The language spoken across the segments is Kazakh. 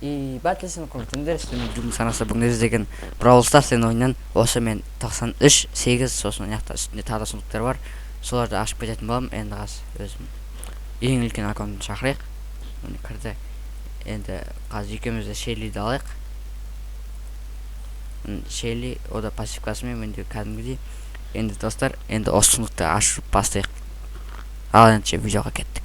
И бәлкім құрметті сіздермен бүгін санасы бүгін іздеген Brawl Stars деген ойыннан осы мен 93 8 сосын мына жақта үстінде тағы да сундуктар бар. Соларды ашып кететін боламын. Енді қазір өзім ең үлкен аккаунтын шақырайық. Міне кірді. Енді қазір екеуміз де Шеллиді алайық. Шелли, о да пассивкасымен менде кәдімгідей. Енді достар, енді осы сундукты ашып бастайық. Ал ендеше видеоға кеттік.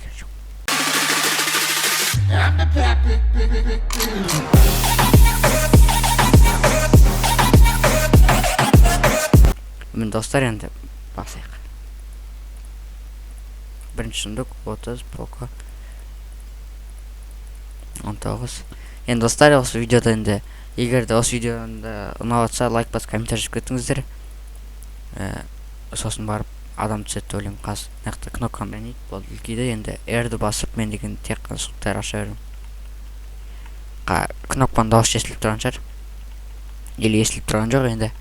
Міне достар, енді басайық. Бірінші сундук 30, Поко 19. Енді достар, осы видеода енді егер де осы видеоны ұнап жатса, лайк басып комментарий жазып кетіңіздер. Сосын барып адам түседі деп ойлаймын. Қазір мына жақта кнопканы ойнайды, болды, үлкейді. Енді R-ді басып мен деген тек қана сундуктар аша беремін. Кнопканың дауысы естіліп тұрған шығар. Или естіліп тұрған жоқ енді.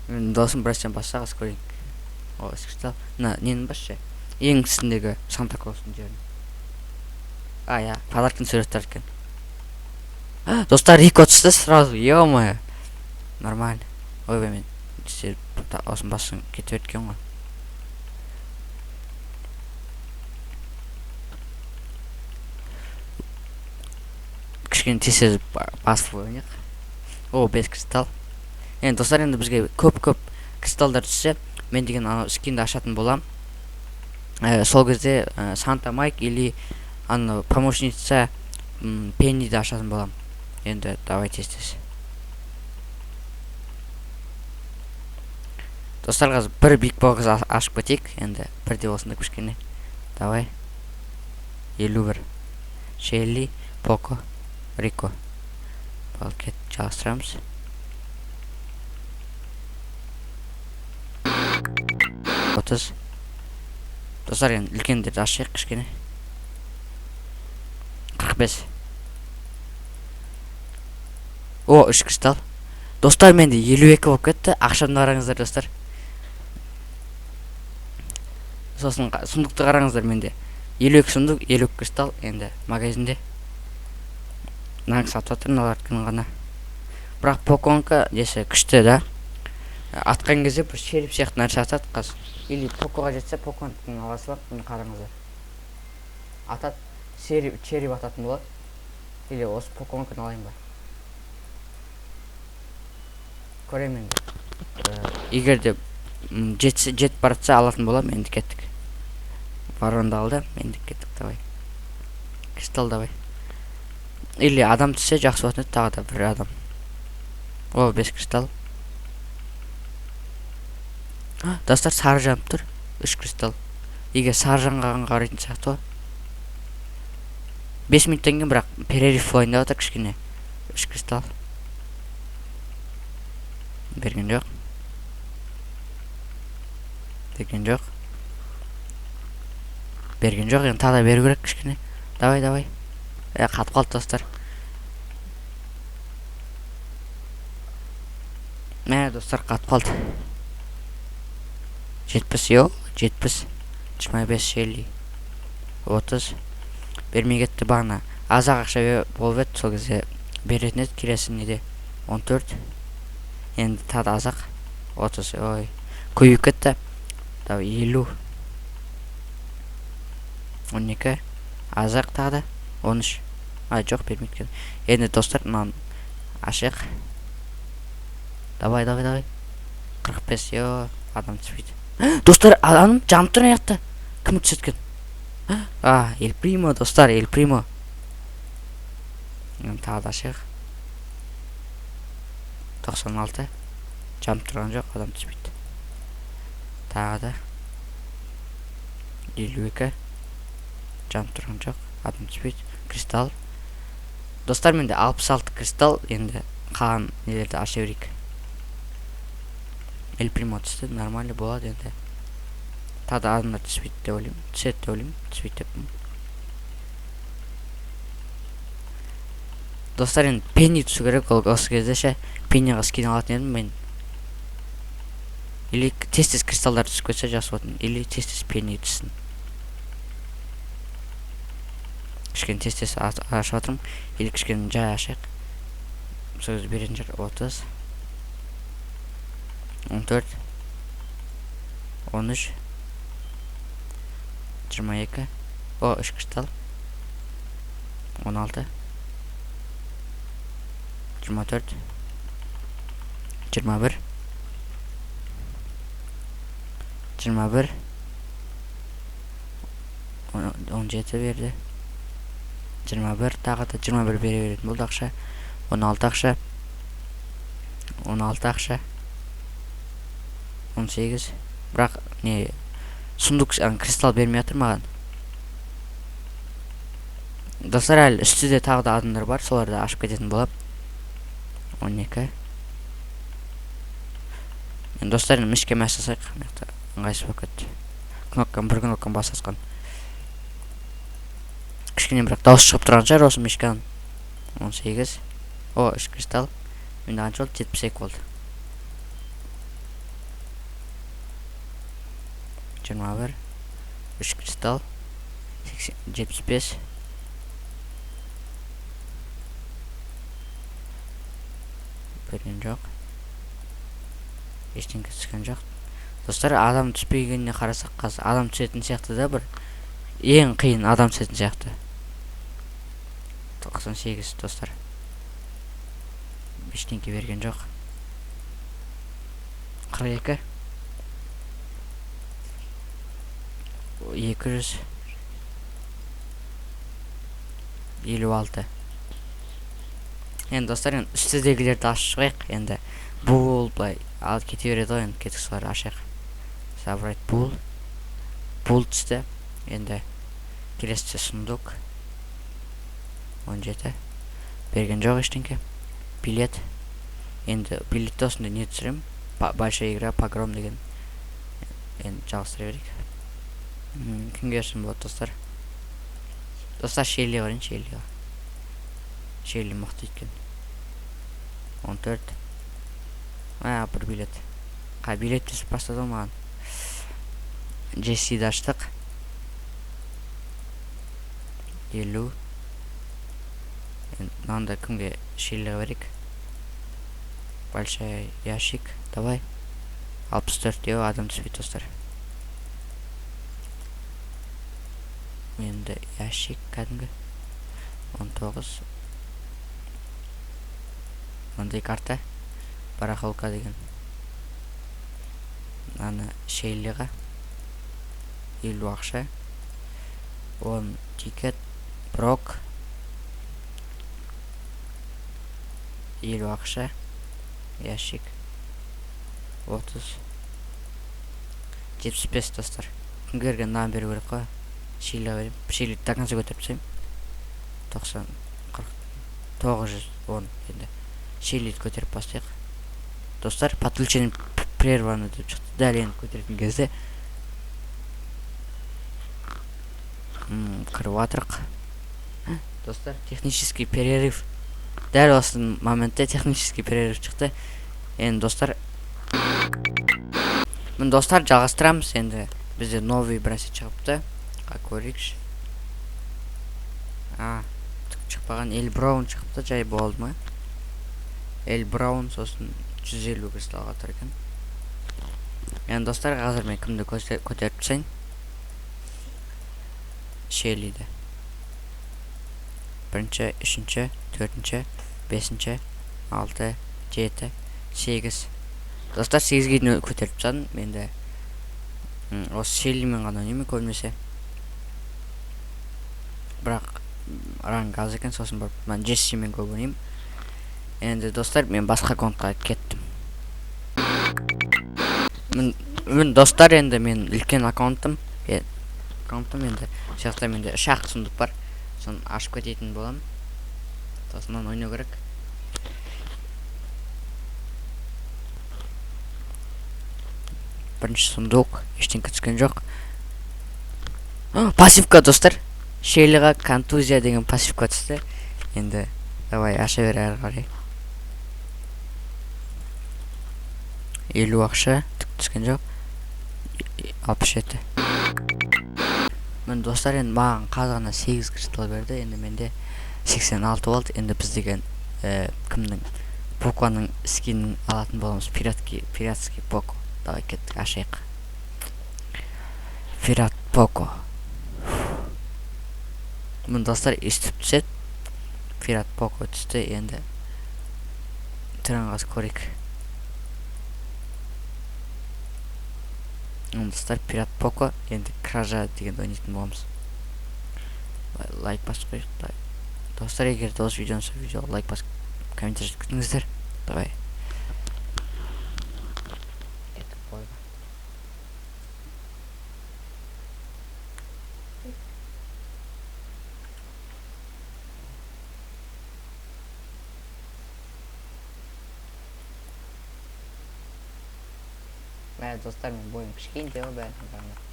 Менің дауысым біраз басса, қазір көрейік. О, кристалл. Мына нені басшы? Ең үстіндегі Санта Клаустың жерін. А, я, подарктың суреттері екен. Достар, Рико түсті сразу, ё-моё. Нормально. Ойбай, мен осыны бассам кете берген ғой. Кішкене тез-тез басып ойнайық. О, 5 кристалл. Енді достар, енді бізге көп-көп кристалдар түссе, мен деген анау скинді ашатын болам. Сол кезде Санта Майк или анау помощница Пенниді ашатын болам. Енді давай тез-тез. Достар, қазір бір биг бокс ашып кетейік. Енді бірде болсын деп кішкене. Давай. 51. Шелли, Поко, Рико. Ал кет, жалғастырамыз. 30. Достар, енді үлкендерді ашайық кішкене. 45. О, 3 кристалл. Достар, менде 52 болып кетті. Ақшамды қараңыздар, достар. Сосын сундукты қараңыздар, менде 52 сундук, 52 кристалл. Енді магазинде нанг сатып жатыр мыналардікін ғана. Бірақ Поконка десе күшті да. Атқан кезде бір череп сияқты нәрсе атады қазір. Или Покоға жетсе, Поконканы ала салады. Міне қараңыздар. Атады, череп ататын болады. Или осы Поконканы алайын ба? Көремін енді. Егер де жетіп баратса алатын боламын. Енді кеттік. Воронды алды. Енді кеттік, давай. Кристалл давай. Или адам түссе жақсы болатын еді, тағы да бір адам. О, 5 кристалл. Достар, сары жанып тұр. 3 кристалл. Егер сары жанғанға қарайтын сияқты ғой. 5 минуттан кейін бірақ перерыв болайын деп жатыр кішкене. 3 кристалл. Берген жоқ. Берген жоқ. Берген жоқ, енді тағы да беру керек кішкене. Давай, давай. Қатып қалды, достар. Мә, достар, қатып қалды. 70, йо, 70. 25 Шелли. 30. Бермей кетті бағана. Аз-ақ ақша болып еді, сол кезде беретін еді, келесі неде? 14. Енді тағы да аз-ақ. 30, ой. Көбейіп кетті. Давай, 50. 12. Аз-ақ тағы да. 13. А, жоқ, бермейді екен. Енді достар, мынаны ашайық. Давай, давай, давай. 45, йо, адам түспейді. Достар, адам жанып тұр ана жақта. Кім түседі екен? А, Эль Примо, достар, Эль Примо. Енді тағы да ашайық. 96. Жанып тұрған жоқ, адам түспейді. Тағы да. 52. Жанып тұрған жоқ, адам түспейді. Кристалл. Достар, менде 66 кристалл. Енді қалған нелерді аша берейік. Эль Примо түсті, нормально болады енді. Тағы да адамдар түспейді деп ойлаймын. Түседі деп ойлаймын, түспейді деп. Достар, енді Пенни түсу керек, ол осы кезде ше Пенниға скин алатын едім мен. Или тез-тез кристалдар түсіп кетсе жақсы болатын, или тез-тез Пенни түссін. Кішкене Кішкене тез тез ашып жатырмын, или кішкене жай ашайық. Сол кезде беретін шығар. 30, 14, 13, 22, о, 3 кристалл, 16, 24, 21, 21, 17 берді, 21, тағы да 21 бере беретін болды ақша, 16 ақша, 16 ақша, 18. Бірақ не сундук, кристалл бермей жатыр маған. Достар, әлі үстіде тағы да адамдар бар, соларды ашып кететін боламын. 12. Енді достар, енді мышка мәс жасайық. Мына жақта ыңғайсыз болып кетті. Кнопканы, бір кнопканы басып. Кішкене бірақ дауыс шығып тұрған шығар осы мышканың. 18. О, 3 кристалл. Менде қанша болды? 72 болды. 21. 3 кристалл. 75. Берген жоқ. Ештеңе түскен жоқ. Достар, адам түспегеніне қарасақ, қазір адам түсетін сияқты да, бір ең қиын адам түсетін сияқты. 98, достар. Ештеңе берген жоқ. 42. 256. Енді достар, енді үстідегілерді ашып шығайық. Енді бұл былай алып кете береді ғой, енді кетік соларды ашайық. Забрать бұл. Бұл түсті. Енді келесі сундук. 17. Берген жоқ ештеңке. Билет. Енді билетті осындай не түсіремін? Большая игра, погром деген. Енді жалғастыра берейік. Кімге берсем болады, достар? Достар, Шелли барайын, Шеллиға. Шелли мықты екен. 14. А, бір билет. Қай билет түсіп бастады ғой маған. Джессиді аштық. 50. Енді мынаны да кімге? Шеллиға берейік. Большая ящик. Давай. 64 деу адам түспейді, достар. Енді ящик кәдімгі. 19. Мындай карта. Барахолка деген. Мынаны Шеллиға. 50 ақша. 10 тикет. Брок. 50 ақша. Ящик. 30. 75, достар. Кімге берген, мынаны беру керек қой. Шеллиға беремін. Шеллиді до конца көтеріп тастаймын. 90, 40, 910 енді. Шеллиді көтеріп бастайық. Достар, подключение прервано деп шықты. Дәл енді көтеретін кезде. Кіріп жатырық. Достар, технический перерыв. Дәл осы моментте технический перерыв шықты. Енді достар, міне достар, жалғастырамыз. Енді бізде новый бір нәрсе шығыпты. Көрейікші. А, түк шықпаған. Эл Браун шығыпты, жай болды ма? Эл Браун, сосын 150 кристаллға тұр екен. Енді достар, қазір мен кімді көтеріп тастайын? Шеллиді. Бірінші, үшінші, төртінші, бесінші, алты, жеті, сегіз. Достар, 8-ге дейін көтеріп тастадым. Енді осы Шеллимен ғана ойнаймын көбінесе. Бірақ ранг аз екен, сосын барып мен Джессимен көп ойнаймын. Енді достар, мен басқа аккаунтқа кеттім. Мін достар, енді мен үлкен аккаунтым. Аккаунтым енді. Сол жақта менде үш ақ сундук бар. Соны ашып кететін боламын. Сосын ойнау керек. Бірінші сундук, ештеңе түскен жоқ. Пассивка, достар. Шеллиға контузия деген пассивка түсті. Енді давай аша бер әрі қарай. 50 ақша, түк түскен жоқ. 67. Міне, достар, енді маған қазір ғана 8 кристалл берді. Енді менде 86 болды. Енді біз деген кімнің, Поконың скинін алатын боламыз. Пиратский Поко. Давай, кеттік, ашайық. Пират Поко. Міне, достар, өйстіп түседі. Пират Поко түсті. Енді түрін қазір көрейік. Міне, достар, пират Поко. Енді кража дегенді ойнайтын боламыз. Лайк басып қояйық. Давай. Достар, егер де осы видеоны ұнаса, видеоға лайк басып, комментарий жазып кетіңіздер. Давай. Кеттік бойға. Мә, достар, мен бойым кішкентай ғой бәрінен қарағанда.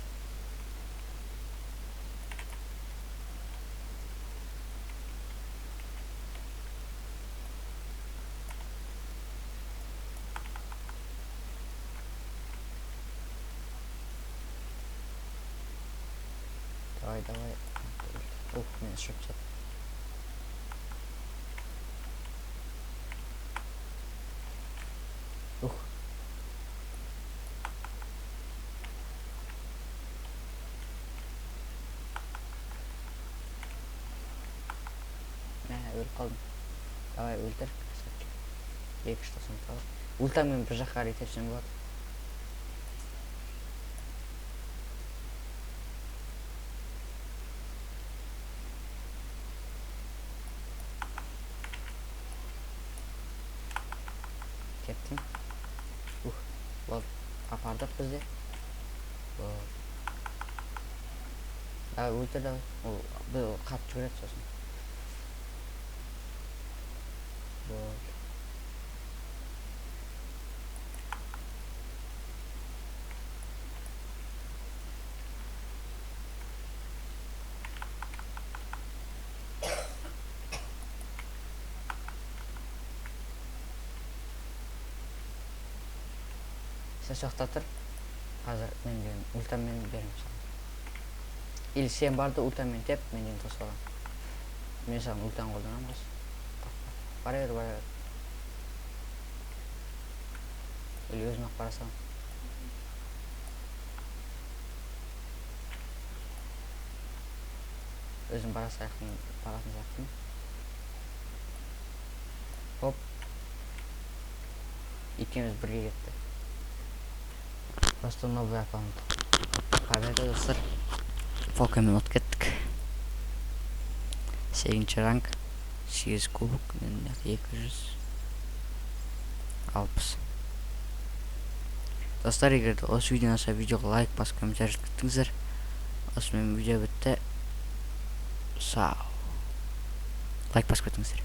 Давай, давай. Ух, мен ұшып тастадым. Ух. Мә, өліп қалдым. Давай, өлтір, красавчик. 299. Ультамен бір жаққа қарай тепсең болады. Кеттім. Ух, болды. Апардық бізде. Болды. Давай, өлтір, давай. Ол, бұл қатты жүгіреді сосын. Болды. Сен соқта тұр. Қазір мен деген ультамен беремін саған. Или сен барды ультамен теп, мен деген тосып аламын. Мен саған ультаны қолданамын қазір. Бара бер, бара бер. Или өзім ақ бара саламын. Өзім бара сияқтымын, баратын сияқтымын. Хоп. Екеуміз бірге кетті. Просто новый аккаунт. Победа, достар. Покомен от кеттік. 8-ші ранг. 8 кубок. 260. Достар, егер де осы видеоны ұнаса, видеоға лайк басып, комментарий жазып кетіңіздер. Осымен видео бітті. Сау. Лайк басып кетіңіздер.